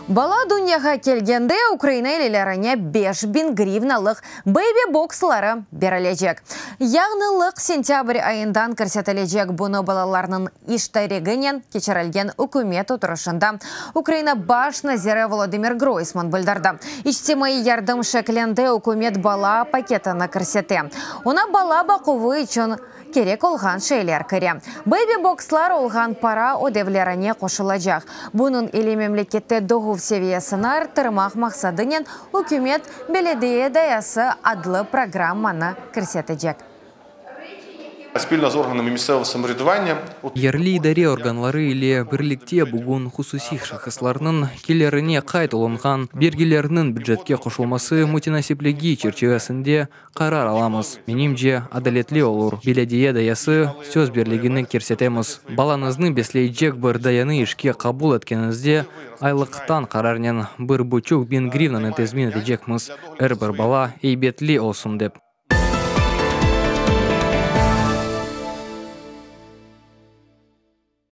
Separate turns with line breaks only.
Bala dünyağa kelgende Ukraina ailelerine 5000 grivnalıq baby boksları berilecek. Yañılıq sentâbr ayından kirsetilecek. Bunı balalarnıñ iştirakinen keçirilgen ükümet oturışında Ukraina baş naziri Volodımır Groysman bildirdi. İçtimaiy yardım şeklinde ükümet bala paketini kirsete. Oña bala baquvı içün kerek olğan şeyler kire. Baby bokslar olğan para ödevlerine qoşulacaq. Bunıñ ile memlekette doğuv seviyesini arttırmaq maqsadınen ükümet Belediye dayası adlı programmanı kirsetecek.
Спільно з органами місцевого самоврядування
Yerli idare organları ile birlikte bugün hususiy şahıslarnıñ kelirine qayd olunğan bergilerniñ bücetke qoşulması mütenasipligi çerçivesinde qarar alamız. Menimce, adaletli olur. Belediye dayası söz birligini kirsetemiz. Balañıznı besleycek bir dayanı işke qabul etkeniñizde aylıqtan qararnen 1500 grivnanı tezmin etecekmiz. Er bir bala eybetli olsun dep.